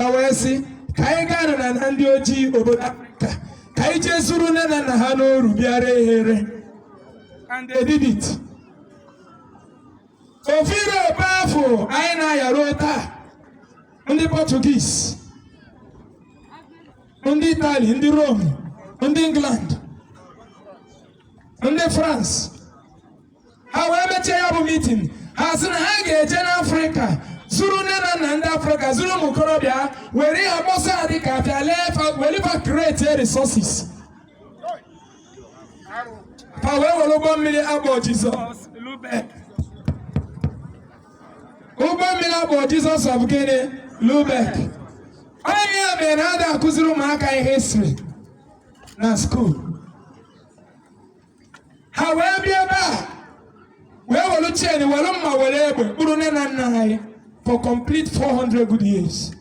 Fa wee sị ka anyị gaa na na ndị ojii obodo Afrịka, ka anyị jee zuru nne na nna ha n'oru bịa ree ha ere. And they did it. Ofu Europe afọ anyị na-aya ruo taa, ndị Portuguese, ndị Italy, ndị Rome, ndị England, ndị France, ha wee mechie ya bụ meeting. Ha sị na ha ga-eje n'Afrịka zuru nne na nna ndị Afrịka, zuru ụmụ okorobịa, were ihe kpọsa dị ka afịa lee fa, were fa create resources. Fa wee were ụgbọ mmiri akpọ Jesus Lübeck, ụgbọ mmiri akpọ Jesus of gịnị? Lübeck. Onye ya mere na ada akụziri ụmụaka ihe history na school. Ha wee bịa ebe a wee were chain, were mma, were egbe kpụrụ nne na nna anyị for complete 400 good years.